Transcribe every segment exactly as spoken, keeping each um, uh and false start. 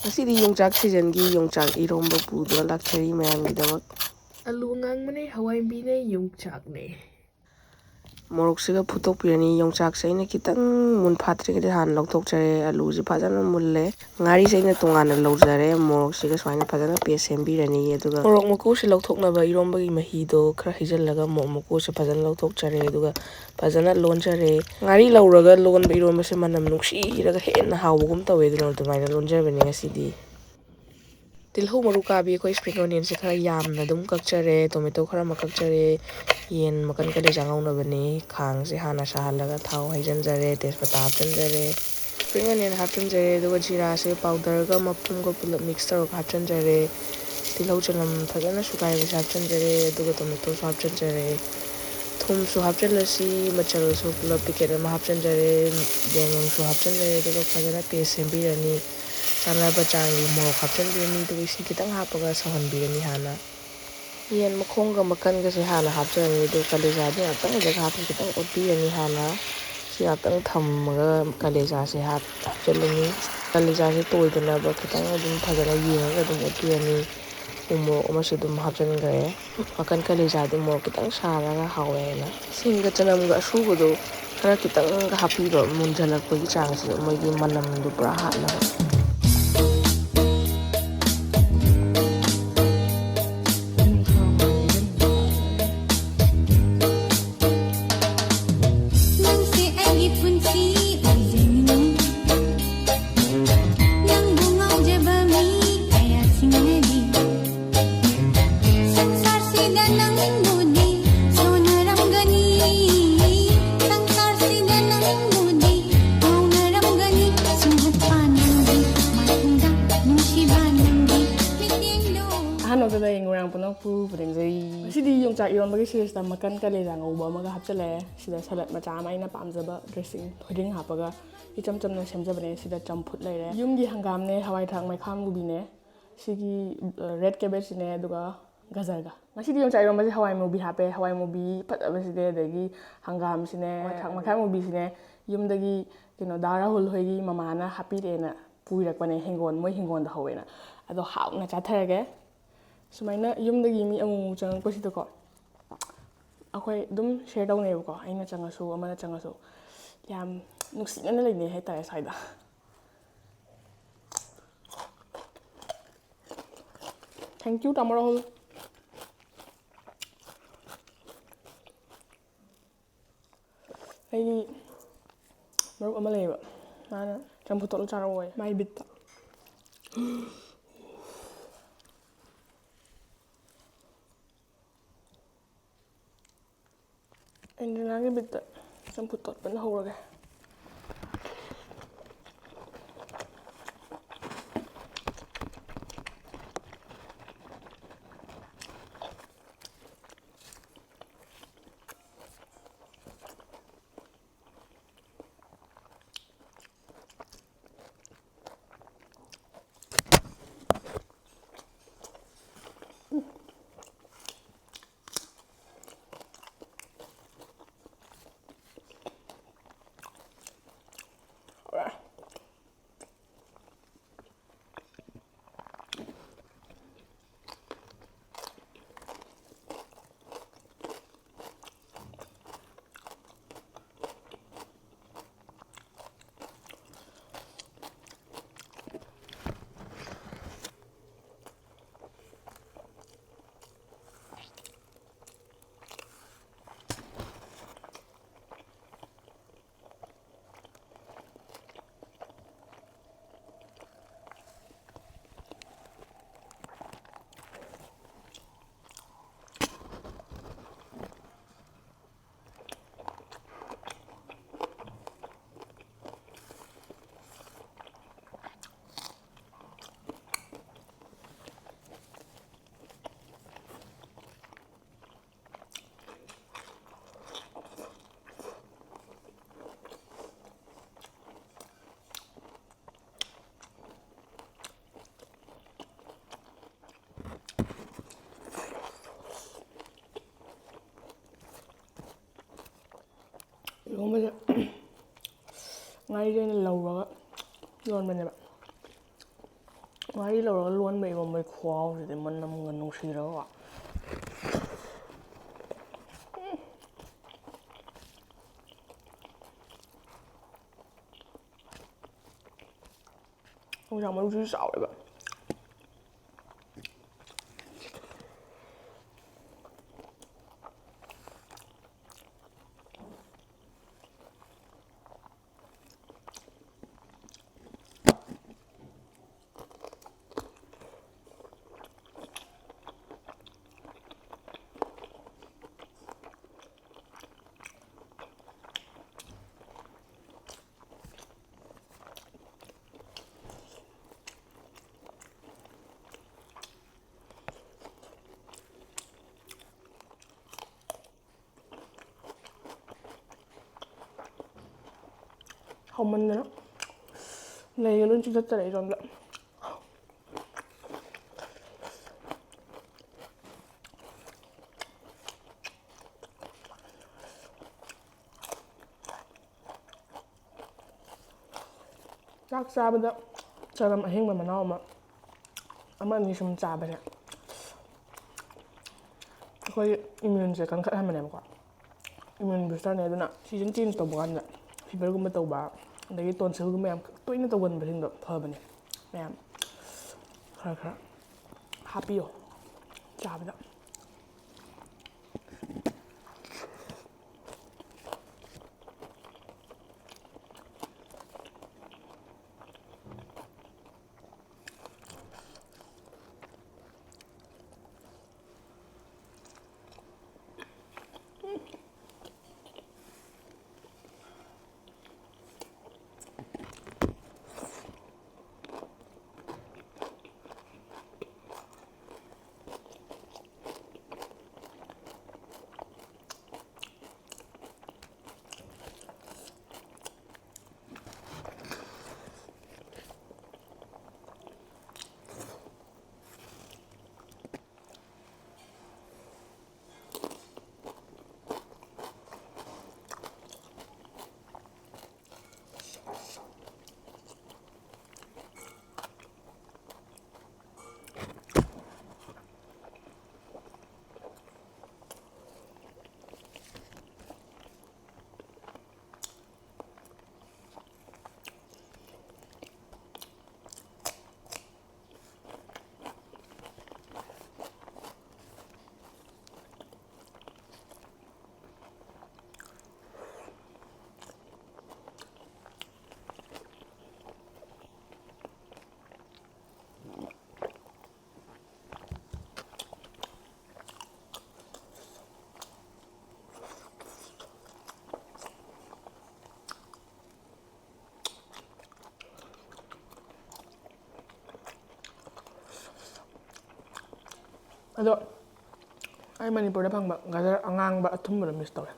ꯉꯁꯤꯗꯤ ꯌꯣꯡꯆꯥꯛ ꯁꯤꯖꯟꯒꯤ ꯌꯣꯡꯆꯥꯛ ꯏꯔꯣꯝꯕ ꯄꯨꯗꯨꯅ ꯂꯥꯛꯆꯔꯤ ꯃꯌꯥꯝꯒꯤꯗꯃꯛ꯫ ꯑꯂꯨ ꯑꯉꯥꯡꯕꯅꯦ, ꯍꯋꯥꯏꯕꯤꯅꯦ, ꯌꯣꯡꯆꯥꯛꯅꯦ꯫ ꯃꯣꯔꯣꯛꯁꯤꯒ ꯐꯨꯠꯇꯣꯛꯄꯤꯔꯅꯤ꯫ ꯌꯣꯡꯆꯥꯛꯁꯦ ꯑꯩꯅ ꯈꯤꯇꯪ ꯃꯨꯟꯐꯥꯠꯇ꯭ꯔꯤꯉꯩꯗ ꯍꯥꯟꯅ ꯂꯧꯊꯣꯛꯆꯔꯦ꯫ ꯑꯂꯨꯁꯦ ꯐꯖꯅ ꯃꯨꯜꯂꯦ꯫ ꯉꯥꯔꯤꯁꯦ ꯑꯩꯅ ꯇꯣꯉꯥꯟꯅ ꯂꯧꯖꯔꯦ꯫ ꯃꯣꯔꯣꯛꯁꯤꯒ ꯁꯨꯃꯥꯏꯅ ꯐꯖꯅ ꯄꯦꯁ ꯁꯦꯝꯕꯤꯔꯅꯤ꯫ ꯑꯗꯨꯒ ꯃꯣꯔꯣꯛ ꯃꯀꯨꯁꯦ ꯂꯧꯊꯣꯛꯅꯕ ꯏꯔꯣꯝꯕꯒꯤ ꯃꯍꯤꯗꯣ ꯈꯔ ꯍꯩꯖꯤꯜꯂꯒ ꯃꯣꯔꯣꯛ ꯃꯀꯨꯁꯦ ꯐꯖꯅ ꯂꯧꯊꯣꯛꯆꯔꯦ꯫ ꯑꯗꯨꯒ ꯐꯖꯅ ꯂꯣꯟꯖꯔꯦ꯫ ꯉꯥꯔꯤ ꯂꯧꯔꯒ ꯂꯣꯟꯕ ꯏꯔꯣꯟꯕꯁꯦ ꯃꯅꯝ ꯅꯨꯡꯁꯤꯔꯒ ꯍꯦꯟꯅ ꯍꯥꯎꯕꯒꯨꯝ ꯇꯧꯋꯦ꯫ ꯑꯗꯨꯅ ꯑꯗꯨꯃꯥꯏꯅ ꯂꯣꯟꯖꯕꯅꯦ ꯉꯁꯤꯗꯤ꯫ ꯇꯤꯜꯍꯧ ꯃꯔꯨ ꯀꯥꯕꯤ ꯑꯩꯈꯣꯏ spring onionꯁꯦ ꯈꯔ ꯌꯥꯝꯅ ꯑꯗꯨꯝ ꯀꯛꯆꯔꯦ꯫ Tomato ꯈꯔ ꯑꯃ ꯀꯛꯆꯔꯦ꯫ ꯌꯦꯟ ꯃꯀꯟ ꯀꯂꯦꯖꯥ ꯉꯧꯅꯕꯅꯤ꯫ ꯈꯥꯡꯁꯦ ꯍꯥꯟꯅ ꯁꯥꯍꯜꯂꯒ ꯊꯥꯎ ꯍꯩꯖꯤꯟꯖꯔꯦ, ꯇꯦꯖꯄꯇꯥ ꯍꯥꯞꯆꯤꯟꯖꯔꯦ, spring onion ꯍꯥꯞꯆꯤꯟꯖꯔꯦ꯫ ꯑꯗꯨꯒ ꯖꯤꯔꯥꯁꯦ powderꯒ ꯃꯄꯨꯝꯒ ꯄꯨꯂꯞ mix ꯇꯧꯔꯒ ꯍꯥꯞꯆꯤꯟꯖꯔꯦ꯫ ꯇꯤꯜꯍꯧ ꯆꯅꯝ ꯐꯖꯅ ꯁꯨꯒꯥꯏꯕꯁꯦ ꯍꯥꯞꯆꯤꯟꯖꯔꯦ꯫ ꯑꯗꯨꯒ tomatoꯁꯨ ꯍꯥꯞꯆꯤꯟꯖꯔꯦ꯫ ꯊꯨꯝꯁꯨ ꯍꯥꯞꯆꯤꯜꯂꯁꯤ꯫ ꯃꯆꯜꯁꯨ ꯄꯨꯂꯞ packet ꯑꯃ ꯍꯥꯞꯆꯤꯟꯖꯔꯦ꯫ ꯌꯥꯏꯉꯪꯁꯨ ꯍꯥꯞꯆꯤꯟꯖꯔꯦ꯫ ꯑꯗꯨꯒ ꯐꯖꯅ paste ꯁꯦꯝꯕꯤꯔꯅꯤ꯫ ꯆꯥꯟꯅꯕ ꯆꯥꯡꯒꯤ ꯃꯣꯔꯣꯛ ꯍꯥꯞꯆꯤꯟꯕꯤꯔꯅꯤ꯫ ꯑꯗꯨꯒ ꯏꯁꯤꯡ ꯈꯤꯇꯪ ꯍꯥꯞꯄꯒ ꯁꯧꯍꯟꯕꯤꯔꯅꯤ ꯍꯥꯟꯅ꯫ ꯌꯦꯟ ꯃꯈꯣꯡꯒ ꯃꯀꯟꯒꯁꯦ ꯍꯥꯟꯅ ꯍꯥꯞꯆꯔꯅꯤ꯫ ꯑꯗꯨꯒ ꯀꯂꯦꯖꯥꯗꯤ ꯉꯥꯛꯇꯪ ꯂꯩꯔꯒ ꯍꯥꯞꯄꯒ ꯈꯤꯇꯪ ꯑꯣꯠꯄꯤꯔꯅꯤ ꯍꯥꯟꯅ꯫ ꯁꯤ ꯉꯥꯛꯇꯪ ꯊꯝꯃꯒ ꯀꯂꯦꯖꯥꯁꯦ ꯍꯥꯞ-, ꯍꯥꯞꯆꯤꯜꯂꯅꯤ꯫ ꯀꯂꯦꯖꯥꯁꯦ ꯇꯣꯏꯗꯅꯕ ꯈꯤꯇꯪ ꯑꯗꯨꯝ ꯐꯖꯅ ꯌꯦꯡꯉꯒ ꯑꯗꯨꯝ ꯑꯣꯠꯄꯤꯔꯅꯤ꯫ ꯎ ꯃꯣꯔꯣꯛ ꯑꯃꯁꯨ ꯑꯗꯨꯝ ꯍꯥꯞꯆꯤꯟꯈ꯭ꯔꯦ꯫ ꯃꯀꯟ ꯀꯂꯦꯖꯥꯗꯤ ꯃꯣꯔꯣꯛ ꯈꯤꯇꯪ ꯁꯥꯔꯒ ꯍꯥꯎꯋꯦ ꯍꯥꯏꯅ꯫ ꯁꯤꯡꯒ ꯆꯅꯝꯒ ꯑꯁꯨꯕꯗꯣ ꯈꯔ ꯈꯤꯇꯪꯒ ꯍꯥꯞꯄꯤꯕ, ꯃꯨꯟꯖꯜꯂꯛꯄꯒꯤ ꯆꯥꯡꯁꯤꯗ ꯃꯣꯏꯒꯤ ꯃꯅꯝꯗꯣ ꯄꯨꯔꯥ ꯍꯥꯠꯅꯕ꯫ ꯅꯪꯁꯦ ꯑꯩꯒꯤ ꯄꯨꯟꯁꯤ ꯑꯣꯏꯖꯅꯤꯡꯏ꯫ ꯅꯪꯕꯨ ꯉꯥꯎꯖꯕ ꯃꯤ ꯀꯌꯥꯁꯤꯡꯅꯗꯤ ꯁꯪꯁꯥꯔꯁꯤꯗ ꯅꯪꯕꯨꯗꯤ ꯁꯣꯟꯅꯔꯝꯒꯅꯤ꯫ ꯁꯪꯁꯥꯔꯁꯤꯗ ꯅꯪꯕꯨꯗꯤ ꯀꯥꯎꯅꯔꯝꯒꯅꯤ꯫ ꯁꯨꯝꯍꯠꯄ ꯅꯪꯒꯤ ꯃꯥꯏꯊꯣꯡꯗ ꯅꯨꯡꯁꯤꯕ ꯅꯪꯒꯤ ꯃꯤꯠꯌꯦꯡꯗꯣ꯫ ꯑꯍꯥꯟꯕꯗ ꯌꯦꯡꯕ ꯃꯌꯥꯝ ꯄꯨꯝꯅꯃꯛꯄꯨ ꯄꯨꯅꯦꯝꯖꯩ꯫ ꯉꯁꯤꯗꯤ ꯌꯣꯡꯆꯥꯛ ꯏꯔꯣꯟꯕꯒꯤ series ꯇ ꯃꯀꯟ ꯀꯂꯦꯖꯥ ꯉꯧꯕ ꯑꯃꯒ ꯍꯥꯞꯆꯤꯜꯂꯛꯑꯦ꯫ ꯁꯤꯗ salad ꯃꯆꯥ ꯑꯃ ꯑꯩꯅ ꯄꯥꯝꯖꯕ dressing ꯊꯣꯏꯗꯤꯡ ꯍꯥꯞꯄꯒ ꯏꯆꯝ ꯆꯝꯅ ꯁꯦꯝꯖꯕꯅꯦ꯫ ꯁꯤꯗ ꯆꯝꯐꯨꯠ ꯂꯩꯔꯦ꯫ ꯌꯨꯝꯒꯤ ꯍꯪꯒꯥꯝꯅꯦ, ꯍꯋꯥꯏ ꯊ꯭ꯔꯥꯛ ꯃꯩꯈꯥ ꯃꯨꯕꯤꯅꯦ꯫ ꯁꯤꯒꯤ, ꯑ, red cabbage ꯁꯤꯅꯦ, ꯑꯗꯨꯒ ꯒꯖꯔꯒ꯫ ꯉꯁꯤꯗꯤ ꯌꯣꯡꯆꯥꯛ ꯏꯔꯣꯟꯕꯁꯦ ꯍꯋꯥꯏ ꯃꯨꯕꯤ ꯍꯥꯞꯄꯦ꯫ ꯍꯋꯥꯏ ꯃꯨꯕꯤ ꯐꯖꯕꯁꯤꯗꯤ, ꯑꯗꯒꯤ ꯍꯪꯒꯥꯝꯁꯤꯅꯦ, ꯍꯋꯥꯏ ꯊ꯭ꯔꯥꯛ ꯃꯩꯈꯥ ꯃꯨꯕꯤꯁꯤꯅꯦ꯫ ꯌꯨꯝꯗꯒꯤ ꯀꯩꯅꯣ, ꯗꯥ ꯔꯥꯍꯨꯜ ꯍꯣꯏꯒꯤ ꯃꯃꯥꯅ ꯍꯥꯞꯄꯤꯔꯛꯑꯦꯅ ꯄꯨꯕꯤꯔꯛꯄꯅꯦ, ꯍꯤꯡꯒꯣꯜ, ꯃꯣꯏ ꯍꯤꯡꯒꯣꯜꯗ ꯍꯧꯋꯦꯅ꯫ ꯑꯗꯣ ꯍꯥꯎꯅ ꯆꯥꯊꯔꯒꯦ꯫ ꯁꯨꯃꯥꯏꯅ ꯌꯨꯝꯗꯒꯤ ꯃꯤ ꯑꯃꯨꯛꯃꯨꯛ ꯆꯪꯉꯛꯄꯁꯤꯗꯀꯣ, ꯑꯩꯈꯣꯏ ꯑꯗꯨꯝ ꯁꯤꯌꯔ ꯇꯧꯅꯩꯌꯦꯕꯀꯣ, ꯑꯩꯅ ꯆꯪꯉꯁꯨ ꯑꯃꯅ ꯆꯪꯉꯁꯨ꯫ ꯌꯥꯝ ꯅꯨꯡꯁꯤꯅꯅ ꯂꯩꯅꯩ ꯍꯥꯏꯇꯥꯔꯦ ꯁ꯭ꯋꯥꯏꯗ꯫ Thank you, ꯇꯥꯃꯣ ꯔꯥꯍꯨꯜ꯫ ꯑꯩꯒꯤ ꯃꯔꯨꯞ ꯑꯃ ꯂꯩꯌꯦꯕ, ꯃꯥꯅ ꯆꯝꯐꯨꯠ ꯇꯣꯠꯂ ꯆꯥꯔꯛꯑꯣꯌꯦ, ꯃꯥꯏ ꯕꯤꯠꯇ꯫ ꯑꯦꯟꯗ꯭ꯔꯤꯅꯥꯒꯤ ꯕꯤꯠꯇ ꯆꯝꯐꯨꯠ ꯇꯣꯠꯄꯅ ꯍꯧꯔꯒꯦ꯫ ꯏꯔꯣꯝꯕꯁꯦ ꯉꯥꯔꯤꯁꯦ ꯑꯣꯏꯅ ꯂꯧꯔꯒ ꯂꯣꯟꯕꯅꯦꯕ꯫ ꯉꯥꯔꯤ ꯂꯧꯔꯒ ꯂꯣꯟꯕ ꯏꯔꯣꯟꯕꯒꯤ ꯈꯨꯍꯥꯎꯁꯤꯗꯤ ꯃꯅꯝꯒ ꯅꯨꯡꯁꯤꯔꯒ꯫ ꯌꯣꯡꯆꯥꯛ ꯃꯔꯨꯁꯤꯁꯨ ꯆꯥꯎꯋꯦꯕ꯫ ꯍꯥꯎꯃꯟꯗꯅ ꯂꯩꯒ ꯂꯣꯏ ꯆꯤꯛꯊꯠꯆꯔꯦ ꯑꯩ ꯁꯣꯝꯗ꯫ ꯆꯥꯛ ꯆꯥꯕꯗ ꯆꯅꯝ ꯑꯍꯤꯡꯕ ꯃꯅꯥꯎ ꯑꯃ, ꯑꯃ ꯑꯅꯤ ꯁꯨꯝ ꯆꯥꯕꯁꯦ ꯑꯩꯈꯣꯏꯒꯤ ꯏꯃ꯭ꯌꯨꯟꯁꯦ ꯀꯟꯈꯠꯍꯟꯕꯅꯦꯕꯀꯣ꯫ ꯏꯃ꯭ꯌꯨꯟ ꯕꯨꯁꯇꯔꯅꯦ꯫ ꯑꯗꯨꯅ ꯁꯤꯖꯟ ꯆꯦꯟꯖ ꯇꯧꯕ ꯀꯥꯟꯗ ꯐꯤꯚꯔꯒꯨꯝꯕ ꯇꯧꯕ, ꯑꯗꯒꯤ ꯇꯣꯟꯁꯤꯜꯒꯨꯝꯕ ꯌꯥꯝ ꯇꯣꯏꯅ ꯇꯧꯒꯟꯕꯁꯤꯡꯗꯣ ꯐꯕꯅꯦ꯫ ꯃꯌꯥꯝ ꯈꯔ ꯈꯔ ꯍꯥꯞꯄꯤꯌꯣ ꯆꯥꯕꯗ꯫ ꯑꯗꯣ ꯑꯩ ꯃꯅꯤꯄꯨꯔꯗ ꯐꯪꯕ ꯒꯖꯔ ꯑꯉꯥꯡꯕ ꯑꯊꯨꯝꯕꯗꯣ ꯃꯤꯁ ꯇꯧꯋꯦ꯫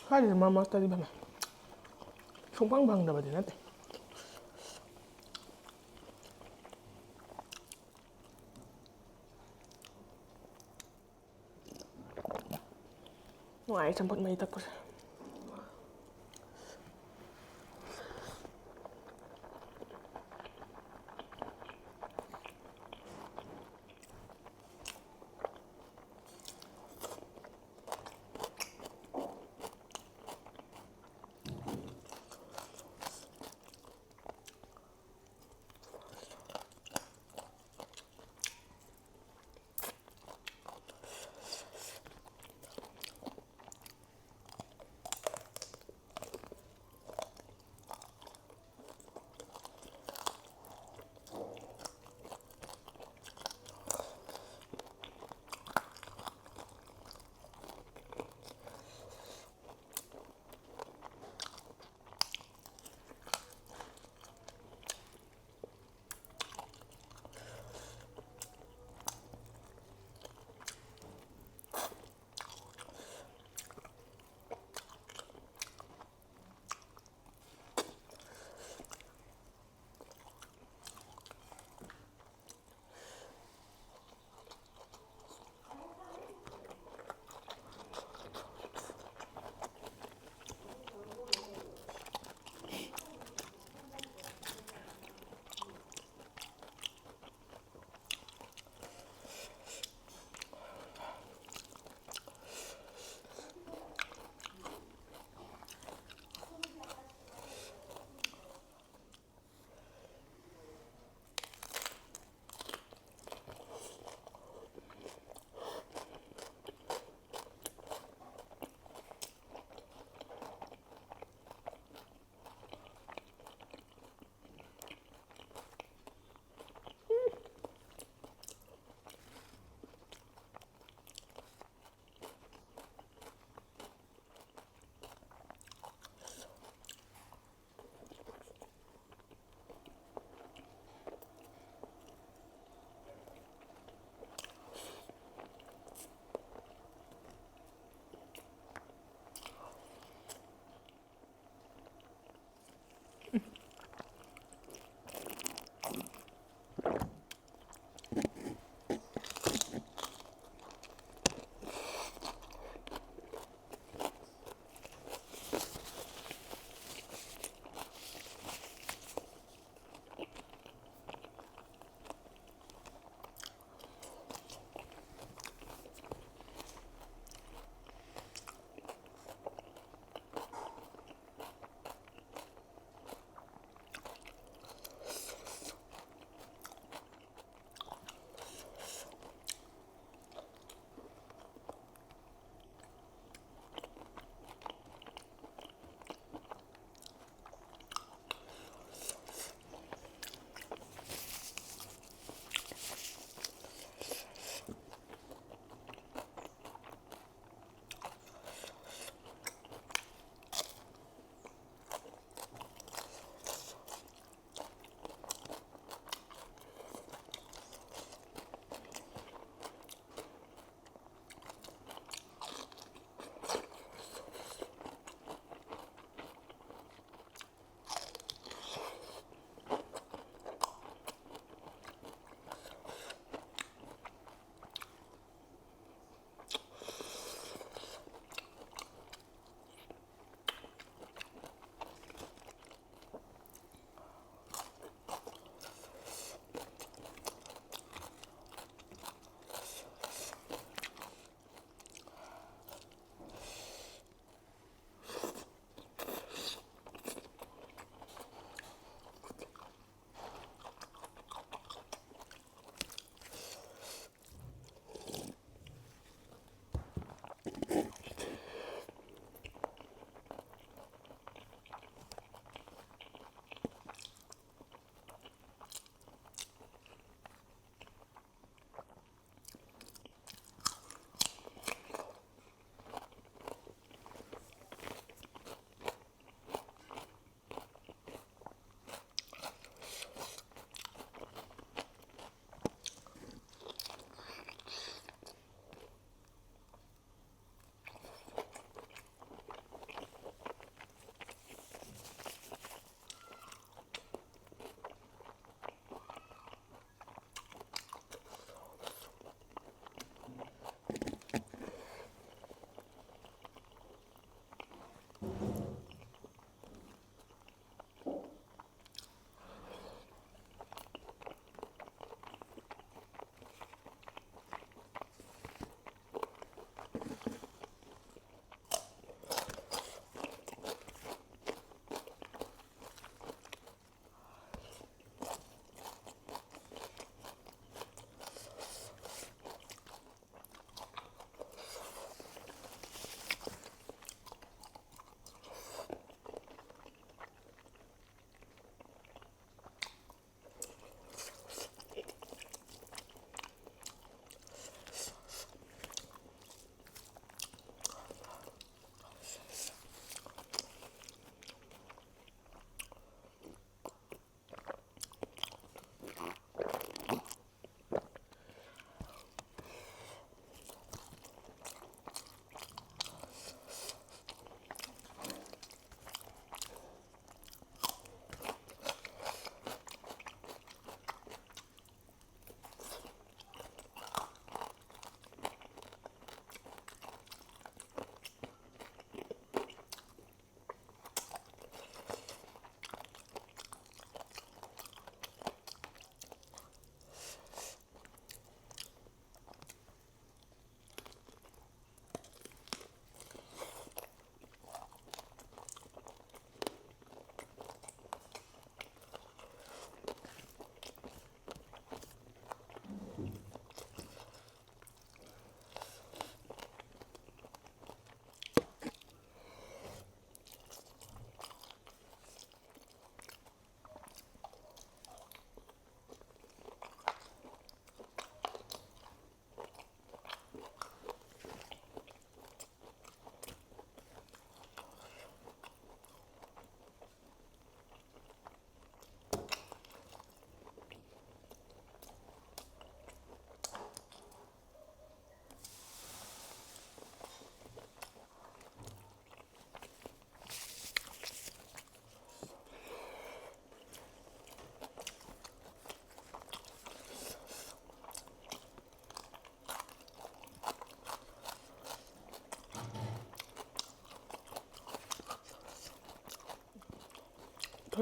ꯁ꯭ꯋꯥꯏꯗꯗꯤ ꯃꯔꯛ ꯃꯔꯛꯇꯗꯤ ꯐꯪꯉꯦ꯫ ꯁꯨꯡꯐꯪ ꯐꯪꯗꯕꯗꯤ ꯅꯠꯇꯦ꯫ ꯅꯨꯡꯉꯥꯏ ꯆꯝꯐꯨꯠ ꯃꯍꯤ ꯊꯛꯄꯁꯦ꯫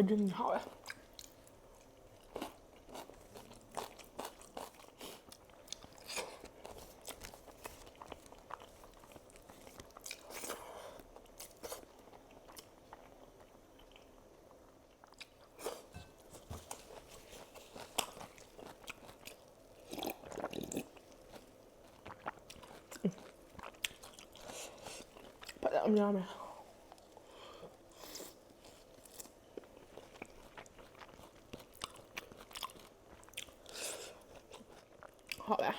ꯑꯗꯨꯝ ꯍꯥꯎꯋꯦ꯫ ꯐꯖꯅ ꯌꯥꯝꯃꯦ꯫ ꯍꯥꯎꯋꯦ꯫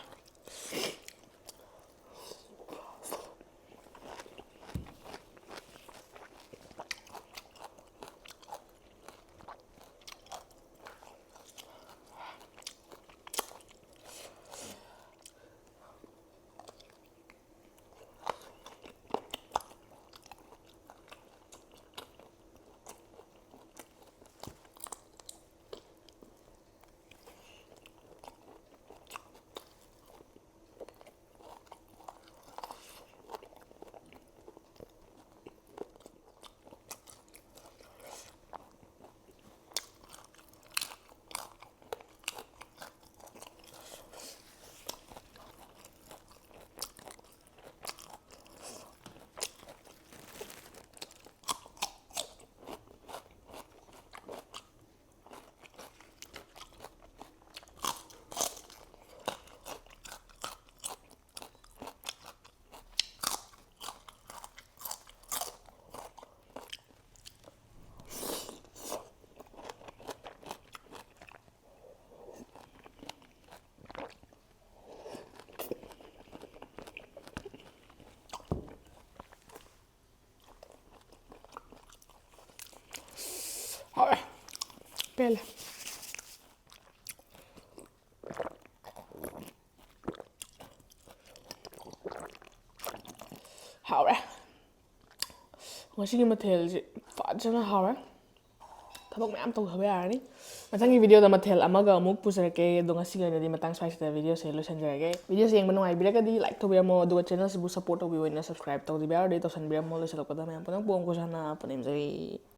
ꯍꯥꯎꯔꯦ꯫ ꯄꯦꯜꯂꯦ꯫ ꯍꯥꯎꯔꯦ꯫ ꯉꯁꯤꯒꯤ ꯃꯊꯦꯜꯁꯤ ꯐꯖꯅ ꯍꯥꯎꯔꯦ꯫ ꯊꯕꯛ ꯃꯌꯥꯝ ꯇꯧꯊꯕ ꯌꯥꯔꯅꯤ꯫ ꯃꯊꯪꯒꯤ ꯚꯤꯗꯤꯑꯣꯗ ꯃꯊꯦꯜ ꯑꯃꯒ ꯑꯃꯨꯛ ꯄꯨꯖꯔꯛꯀꯦ꯫ ꯑꯗꯣ ꯉꯁꯤꯒꯤ ꯑꯣꯏꯅꯗꯤ ꯃꯇꯥꯡ ꯁ꯭ꯋꯥꯏꯁꯤꯗ ꯚꯤꯗꯤꯑꯣꯁꯦ ꯂꯣꯏꯁꯤꯟꯖꯔꯒꯦ꯫ ꯚꯤꯗꯤꯑꯣꯁꯦ ꯌꯦꯡꯕ ꯅꯨꯡꯉꯥꯏꯕꯤꯔꯒꯗꯤ ꯂꯥꯏꯛ ꯇꯧꯕꯤꯔꯝꯃꯣ, ꯑꯗꯨꯒ ꯆꯦꯅꯦꯜꯁꯤꯕꯨ ꯁꯞꯄꯣꯔꯠ ꯇꯧꯕꯤꯕ ꯑꯣꯏꯅ ꯁꯕꯁꯀ꯭ꯔꯥꯏꯕ ꯇꯧꯕꯤꯕ ꯌꯥꯎꯔꯗꯤ ꯇꯧꯁꯟꯕꯤꯔꯝꯃꯣ꯫ ꯂꯣꯏꯁꯤꯜꯂꯛꯄꯗ ꯃꯌꯥꯝ ꯄꯨꯝꯅꯃꯛꯄꯨ ꯑꯃꯨꯛ ꯍꯟꯅ ꯄꯨꯅꯦꯝꯖꯔꯤ꯫